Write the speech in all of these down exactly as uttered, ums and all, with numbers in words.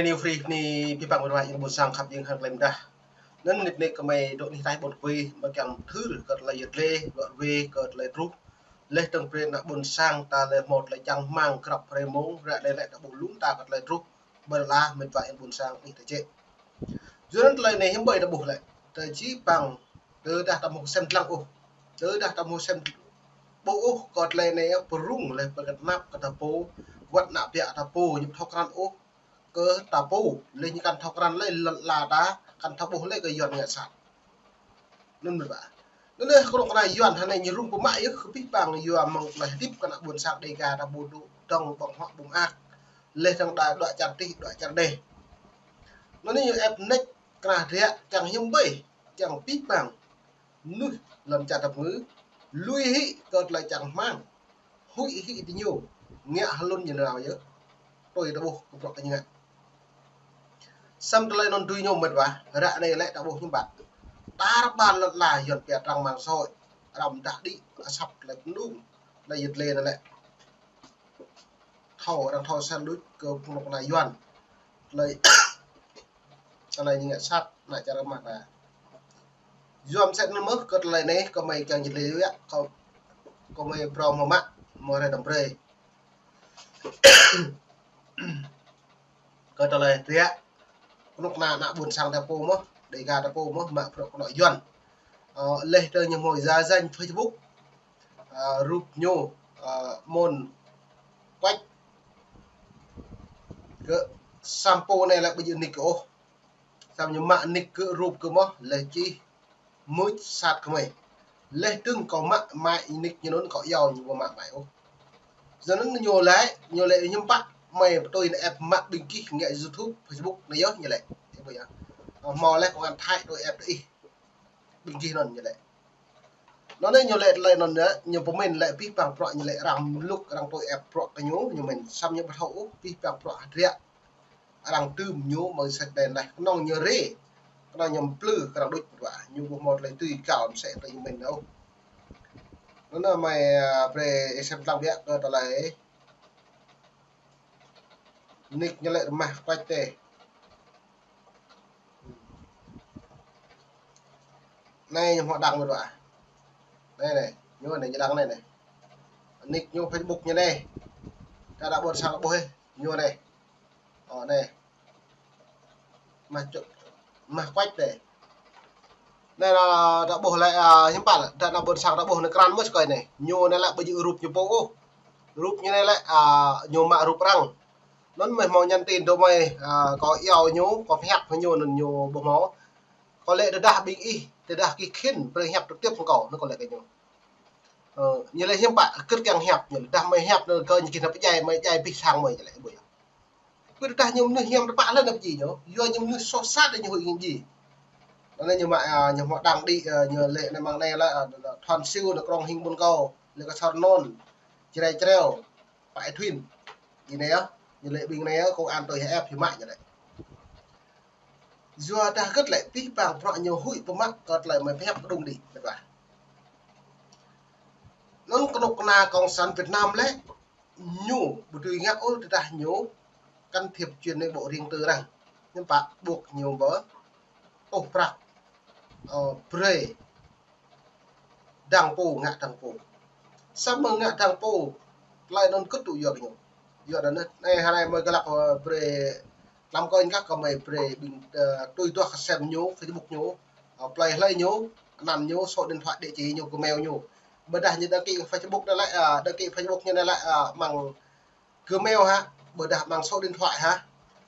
Anai Free anai pơpă mơ̆ng ră anai ƀôn sang khăp jing hăng klem dah. Anŭn nik nik kơmơi dŏ anih ataih ƀôn kơwei, mơ̆ng kiăng thâo kơ tơlơi yơh lĕ, wơ̆t wĕ kơ tơlơi truh. Lĕ tơ̆ng brơi ană ƀôn sang ta lĕ hmâo tơlơi čang rơmang krăp hrơi mông, ră anai lĕ ta ƀuh lŏm ta kơ tơlơi truh. Ƀơi lŏn mĕt wa ƀôn sang anih ta čĕ. Yua anŭn tơlơi anai hiư̆m ƀơi ta ƀuh lĕ. Ta či păng, tơdah ta hmâo sem lăng ôh. Tơdah ta hmâo sem ƀô̆ ôh, kơ tơlơi anai pơrŭng lĕ pơkơnăp kơ ta pô, wơ̆t ană ƀiă ta pô, ñu ƀu thâo krăn ôh. Kơ ta pô, lĕ ñu kăn thâo krăn lĕ lŏn ala ta, kăn thâo ƀuh lĕ kơ Yuan ngă sat. Anŭn mơ̆n ƀă. Anŭn lĕ kơnuk kơna Yuan hơnai ñu rŭng pơmă yơh kơ pih păng yua mơ̆ng tơlơi hơdip kơ ană ƀôn sang Dêga ta ƀu dŏ dơ̆ng ƀơ̆ng huă ƀơ̆ng mơak. Lĕ dơ̆ng đa dua čar tih, dua čar dêh. Anŭn ñu ĕp nĕč kơna hơdră kiăng hiư̆m ƀơi, kiăng pih păng. Mơnuih lŏn čar ta pơngư, lui hĭ kơ tơlơi čang rơmang. Huĭ hĭ tơ ñu, ngă hlŭn ñu nao yơh. Tui ta ƀuh kơ bruă kơ ñu ngă. Samơ̆ tơlơi anŭn tui ñu mĕt wa, ră anai lĕ ta ƀuh hiư̆m pă. Tar ƀar lŏn ala Yuan pia trang mạng xã hội, arăng dah đĭ, asăp tơlơi kơnung, tơlơi yơh lĕ anai lĕ. Thâo, arăng thâo săn đôč kơ kơnuk kơna Yuan. Tơlơi, tơlơi ñu ngă sat, ană čar mơ̆n ta. Yua mơsĕ anŭn mơ̆n kơ tơlơi anai, kơmơi kiăng jơlơi yua, kơ, kơmơi phrâo mơmă, mơ̆ rai tơ̆ng brơi. Kơ tơlơi hơdră, kơnuk kơna ană ƀôn sang ta pô mơ̆n, Dêga ta pô mơ̆n, mă bruă kơnuk Yuan. Ơ, lĕ tơ ñu hmâo giả danh Facebook, ơ, rup ñu, ơ, mơ̆n kuăč. Kơ samơ̆ pô anai lĕ ƀu djơ̆ nik kơ ôh. Samơ̆ ñu mă nik kơ rup kơ mơ̆n, lĕ čih mưč sat kơmơi. Lĕ tơ̆ng kâo mă mă nik ñu anŭn kâo iâu ñu ƀu mă mă ôh. Yua anŭn ñu lĕ, ñu lĕ hiư̆m pă mơi pơtui anai ĕp mă ƀing gih ngă YouTube, Facebook anai yơh ñu lĕ. Ơ, hmâo lĕ kông an Thái tui ĕp tơ ih. Ƀing gih anŭn ñu lĕ. Anŭn anai ñu lĕ tơlơi anŭn yơh, ñu pơmĭn lĕ pih păng bruă ñu lĕ arăng mlŭk, arăng tui ĕp bruă kơ ñu, ñu mĭn samơ̆ ñu ƀu thâo ôh, pih păng bruă hơdră. Arăng tơm ñu mơ̆ng sĕt đen laih, kơnơ̆ng ñu rê, kơnơ̆ng ñu plư, kơnơ̆ng đôč bruă, ñu ƀu hmâo tơlơi tui kâo mơsĕ tơlơi ñu mĭn ôh. Anŭn anai mơi, ơ, brơi sem lăng biă kơ tơlơi nik ñu lĕ rơmah kuăč tê. Anai ñu hmâo đăng mơ̆n ƀă. Anai anai, ñu anai ñu đăng anai anai. Nik ñu Facebook ñu anai. Kơ ană ƀôn sang ƀuh ih, ñu anai. Ơ, anai. Mah čŭ-, mah kuăč tê. Anai anai, ta ƀuh lĕ, ơ, hiư̆m pă lĕ, ta ană ƀôn sang ta ƀuh anai krăn mơ̆n čơkơi anai. Ñu anai lĕ ƀu djơ̆ rup ñu pô ôh. Rup ñu anai lĕ, ơ, ñu mă rup arăng. Anŭn mơi hmâo nhắn tin tơ mơi, ơ, kâo iâu ñu, kâo pơhiăp kơ ñu anŭn ñu ƀu hmâo. Kâo lĕ tơdah ƀing ih, tơdah gih khĭn, brơi hiăp trực tiếp hăng kâo, anŭn kâo lĕ kơ ñu. Ơ, ñu lĕ hiư̆m pă, kơ kiăng hiăp, ñu lĕ tơdah mơi hiăp, anŭn kơ ñu gih nao pơdjai, mơi djai abih sang mơi, ñu lĕ ƀu djơ̆. Kơ tơdah ñu mơnuih hiam tơpă lĕ nao pơdjai ñu, yua ñu mơnuih soh sat ñu huĭ ñu djai. Anŭn ñu mă, ơ, ñu hmâo đăng đĭ, ơ, ñu lĕ anai mơ̆ng anai lĕ, ơ, Thuan Siu, anai krông hing ƀôn kâo, lĕ kơ Sar Non, Jrai Jreo. Pă Ih Thuin. Ñu anai yơh, ñu lĕ ƀing anai yơh, kông an tui hơep hiư̆m mă ñu lĕ. Yua dah hơget lĕ pih păng bruă ñu huĭ pơmă kơ tơlơi mơi pơhiăp kơđung đĭ, mĕt wa. Anŭn kơnuk kơna Cộng sản Việt Nam lĕ, ñu ƀu dưi ngă ôh tơdah ñu can thiệp chuyện nội bộ riêng tư arăng. Hiư̆m pă ƀuh ñu ƀơ, ôh prăk, ơ, brơi dăng pô, ngă dăng pô. Samơ̆ ngă dăng pô, tơlơi anŭn kơt tŭ yua kơ ñu. Yua anŭn, anai hơnai mơi glăk, ơ, brơi, tlam kơ ñu kah kơ mơi brơi ƀing, ơ, tui duah kơ sem ñu, Facebook ñu, ơ, plơi hlơi ñu, anăn ñu, số điện thoại, địa chỉ ñu, Gmail ñu. Ƀôdah ñu đăng ký Facebook anai lĕ, ơ, đăng ký Facebook ñu anai lĕ, ơ, mơ̆ng Gmail hă, ƀôdah mơ̆ng số điện thoại hă,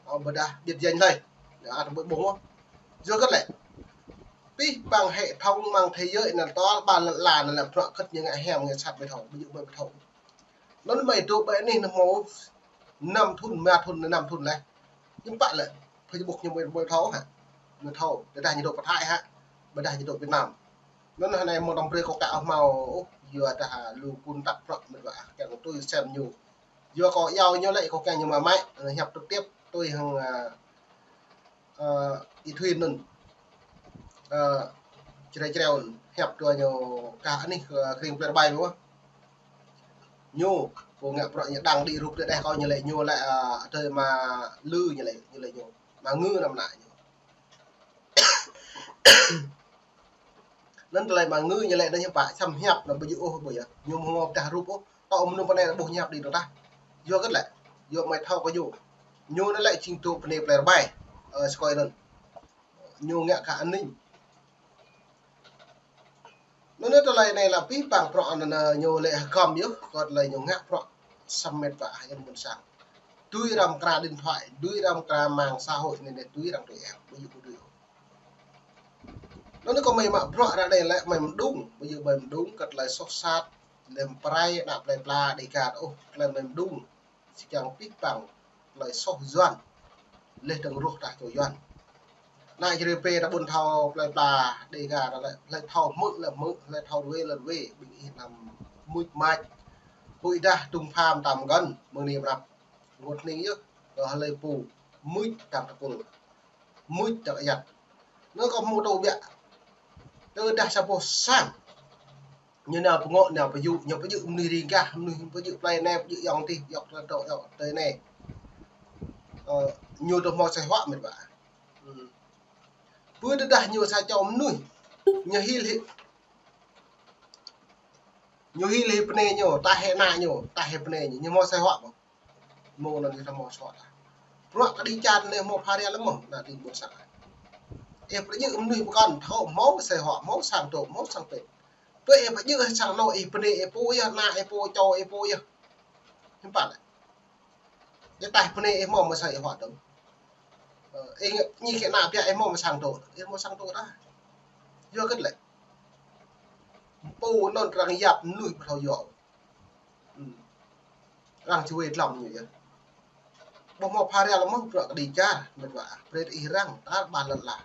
ơ, ƀôdah biệt danh lơi. Yua ăt ƀu ƀuh mơ̆n. Yua hơget lĕ. Pih păng hệ thống mạng thế giới anŭn tar ƀar lŏn ala anŭn lĕ bruă kơt ñu ngă hiam ngă sat ƀu thâo, ƀu djơ̆ ƀu thâo. Anŭn mơi dŏ ƀơi anih anŭn hmâo năm thun, rơma thun, năm thun laih. Hiư̆m pă lĕ, Facebook ñu ƀu, ƀu thâo hă. Ñu thâo, tơdah ñu dŏ pơ Thái hă, ƀôdah ñu dŏ Việt Nam. Anŭn hơnai mơ̆ng tơ̆ng brơi kâo ka hmâo, ôh, yua dah lu kŭn tăk bruă mĕt wa, kiăng tui sem ñu. Yua kâo iâu ñu lĕ kâo kiăng ñu mă mă, ơ, hiăp trực tiếp tui hăng, ơ, ơ, Ih Thuin anŭn. Ơ, Jrai Jreo anŭn, hiăp tui ñu kah anih, ơ, kring plơi rơbai mơ̆n. Ñu, Pô ngă bruă ñu đăng đĭ rup tơdeh kâo ñu lĕ ñu lĕ, a, adơi Ama Lư ñu lĕ, ñu lĕ ñu. Ama Ngư anăm ană ñu. Anŭn tơlơi Ama Ngư ñu lĕ anŭn hiư̆m pă, săm hiăp anŭn ƀu djơ̆ ôh ƀu yơh. Ñu hmâo pơdah rup ôh, tŏ mơnŭ pơ anai ƀuh hiăp đĭ anŭn tah. Yua hơget lĕ? Yua mơi thâo kơ ñu. Ñu anŭn lĕ jing dŏ pơ anai plei rơbai, ơ, sơkơi anŭn. Ñu ngă kơ an ninh. Anŭn tơlơi anai lă pih pang bruă anŭn ñu lĕ hơgăm yơh, kơ tơlơi ñu ngă bruă săm met wa hơjăn ƀôn sang. Dưi arăng mơkra điện thoại, dưi arăng mơkra mạng xã hội anai, anai dưi arăng tui eng, ƀu djơ̆ ƀu dưi. Anŭn kơ mơi mă bruă ră anai lĕ mơi mơđung, ƀu djơ̆ mơi mơđung kơ tơlơi soh sat, lĕ pơrai ană plei pla Dêga ôh, tơlơi mơi mơđung. Sĭt kiăng pih pang tơlơi soh Yuan. Leh dơ̆ng rŏh tah čô Yuan. Ană Jrai pê ta ƀuôn thâo plei pla Dêga ta lĕ, hlơi thâo hmư̆ lĕ hmư̆, hlơi thâo ruai lĕ ruai, ƀing ih anăm mưč mač. Huĭ dah dŭng pham tam găn, mơ̆ng anai pơnăp. Rơngot hning yơh, kơ hlơi pô mưč tang tơpul. Mưč tang ayăt. Anŭn kơ hmâo tơbiă. Tơdah sa boh sang. Ñu nao pơngŏ, nao pơjŭ, ñu pơjŭ mơnuih ring gah, mơnuih pơjŭ plei anai, pơjŭ ayŏng adih, ayŏng tơdrŏ, ayŏng adơi anai. Ơ, ñu tơ hmâo asơi huă met wa. Hmm. Pơ tơdah ñu sa čô mơnuih, ñu hil hĭ, ñu hil hĭ pơnê ñu, taih hĭ ană ñu, taih hĭ pơnê ñu, ñu hmâo asơi huă ƀơh. Mơ̆ng anŭn ñu hmâo asơi huă tah. Bruă kơđi čar anai hmâo pha ria lĕ mơ̆, ană tring ƀôn sang. Ih pơjŭ mơnuih pơkŏn, thâo hmâo asơi huă, hmâo sang dŏ, hmâo sang pĕ. Pơ ih pơjŭ sang anŏ ih pơnê ih pô yơh, ană ih pô, čô ih pô yơh. Hiư̆m pă lĕ. Ih taih pơnê ih hmâo mơ̆ sang ih huă dơ̆ng. Ơ, ih ñi kơ ană biă ih hmâo mơ̆ sang dŏ, ih hmâo sang dŏ tah. Yua hơget lĕ. Pô anŭn arăng yap mơnuih ƀu thâo yua. Hmm. Arăng čuê tlăm ñu yơh. Ƀu hmâo pha ria lĕ mơ̆ bruă kơđi čar, met wa. Brơi ih arăng, tar ƀar lŏn ala.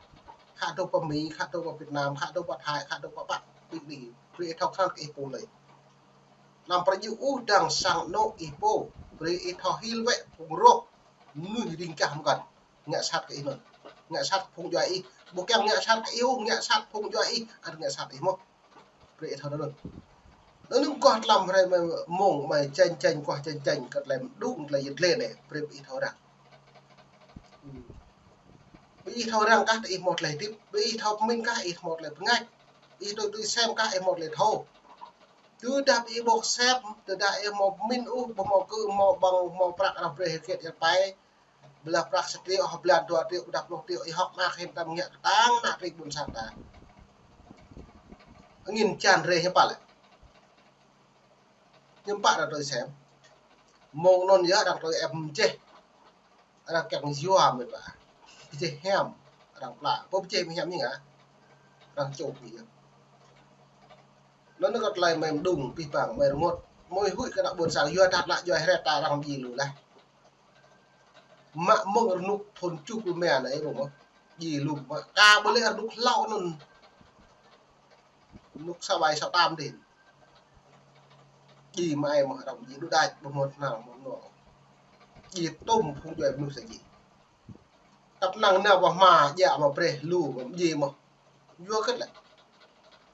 Khă dŏ pơ Mi, khă dŏ pơ Việt Nam, khă dŏ pơ Thái, khă dŏ pơ Bắc, ƀing đĭ. Brơi ih thâo krăn kơ ih pô lơi. Anăm pơjŭ ôh dăng sang anŏ ih pô. Brơi ih thâo hil wơ̆t phung rŏh. Mơnuih ring gah mơkăn. Ngă sat kơ ih anŭn. Ngă sat phung djuai ih. Ƀu kiăng ngă sat kơ ih ôh, ngă sat phung djuai ih. Arăng ngă sat ih mơ̆. Brơi ih thâo anŭn. Anŭn kơh tlam hrơi mơi mơ̆ng mơi chênh chênh, kơh chênh chênh kơ tlam mơđung tlam yit lĕ anai. Brơi ih thâo arăng. Hmm. Brơi ih thâo arăng kah ih hmâo tơlơi hơdip. Brơi ih thâo pơmĭn kah ih hmâo tơlơi pơngač. Ih tui tui sem kah ih hmâo tơlơi thâo. Tơdah ih ƀu sem, tơdah ih hmâo pơmĭn ôh, ƀu hmâo kơ, hmâo ƀơ̆ng, hmâo prăk arăng brơi hơget yơh pai. Blah prăk sa triệu, blah dua triệu, blah pluh triệu, ih hŏk mă hĭn tam ngă kơtang ană tring ƀôn sang ta. Angĭn čan rê hiư̆m pă lĕ. Hiư̆m pă arăng tui sem. Mơ̆ng anŭn yơh arăng tui ĕp mơčeh. Arăng kiăng yua met wa. Pơčeh hiam. Arăng pla. Pơčeh mơ̆ hiam ñu ngă. Arăng čŏp ñu yơh. Anŭn kơ tơlơi mơi mơđung pih pang mơi rơngot. Mơi huĭ kơ ană ƀôn sang yua dah ană djuai hrĕt ta arăng djai lu laih. Mă mơ̆ng rơnŭk thun čuh pluh rơma anai ƀu mơ̆. Djai lu mă. Ka ƀu lĕ rơnŭk hlâo anŭn. Rơnŭk sa ƀai sa tam dih. Djai mă ai mơ̆ arăng djai đu đač ƀu hmâo tơhnal hmâo anŏ. Djai tŭm phung djuai mơnuih sa djai. Tăp năng nao pơ hma djă mă brơi lu mă djai mơ̆. Yua hơget lĕ.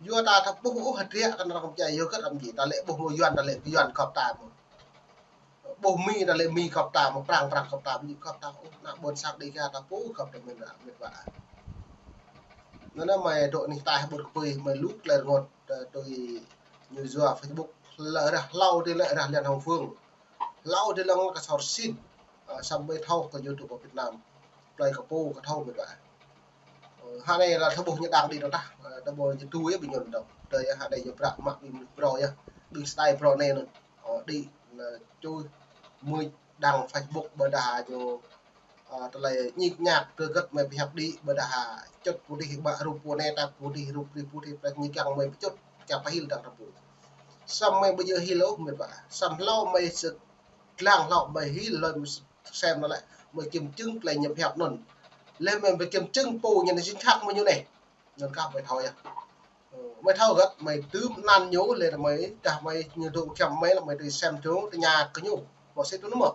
Yua ta thâo ƀuh ôh hơdră kơ arăng pơjai yua hơget arăng pơjai. Ta lĕ ƀuh mơ̆ Yuan ta lĕ Yuan gŏp ta mơ̆. Ƀuh Mi ta lĕ Mi gŏp ta mơ̆, Prang Prang gŏp ta mơ̆, gŏp ta ôh. Ană ƀôn sang Dêga ta pô gŏp ta mơ̆n met wa. Anŭn mơi dŏ anih taih ƀut kơpơi mơi lu tơlơi rơngot, ơ, tui ñu yua Facebook lĕ rah hlâo dih lĕ rah Liên Hồng Phương. Hlâo dih lăng kơ sor sin, ơ, samơ̆ thâo kơ ñu dŏ pơ Việt Nam. Plei kơ pô kơ thâo met wa. Ơ, hă anai lă thâo ƀuh ñu đăng đĭ anŭn tah, ơ, ta ƀuh ñu tui yơh ƀing ñu anŭn. Tui yơh hă anai ñu prăk mă ƀing mơnuih phrâo yơh. Ƀing style phrâo anai anŭn. Ơ, đĭ, ơ, čuh mưč đăng Facebook ƀôdah ñu, ơ, tơlơi ñik ñak tơ hơget mơi pơhiăp đĭ ƀôdah čut pô dih mă rup pô anai ta pô dih rup dih pô dih prăk ñu kiăng mơi pơčut kiăng pơhil dăng rơpu. Samơ̆ mơi ƀu djơ̆ hil ôh met wa. Samơ̆ hlâo mơi sơ̆ Lăng hlâo mơi hil hlơi mơi sem anŭn lĕ, mơi kiểm chứng tơlơi ñu pơhiăp anŭn. Lĕ mơi, mơi kiểm chứng pô ñu anai chính xác mơ̆ ñu anai. Anŭn kah mơi thâo yơh. Ơ, mơi thâo hơget, mơi tŭm anăn ñu lĕ mơi, dah mơi ñu dŏ kiăm mơi lĕ mơi tui sem dŏ, tơña kơ ñu. Mă sĭt tui anŭn mơ̆.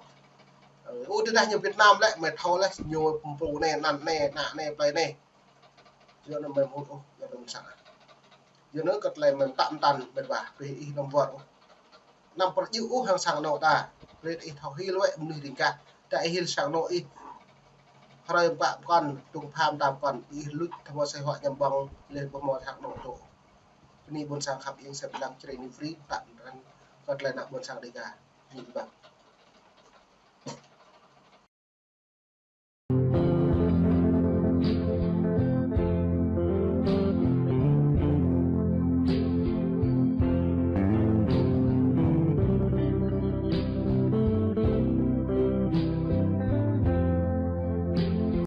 Ơ, ơ, tơdah ñu Việt Nam lĕ, mơi thâo lĕ ñu pô anai, anăn anai, ană anai, plei anai. Yua anŭn mơi mŭt ôh, yua anŭn mơ̆ sa. Yua anŭn kơ tơlơi mơi mơtă mơtăn met wa, brơi ih anăm wơr ôh. anăm pơrơjŭ ôh hăng sang anŏ ta. Brơi ih thâo hil wơ̆t mơnuih ring gah. Ta ih hil sang anŏ ih. Hrơi pă pơkŏn, tŭng pham tam pơkŏn, ih luč thâo mơ̆ sĕ huă ñăm ƀơ̆ng, lĕ pơmơ̆ sang anŏ tŏ. Bơni ƀôn sang khăp iêng sĕp lăng črê ni free, tăk răn, kơ tơlơi ană ƀôn sang Dega. Ni băng.